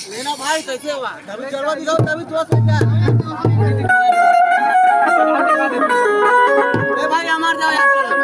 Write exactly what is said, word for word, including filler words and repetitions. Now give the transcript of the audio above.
लेना भाई, कैसे हुआ? तभी जलवा दिखाओ, तभी थोड़ा सा प्यार। ए भाई, हमार जाओ यार।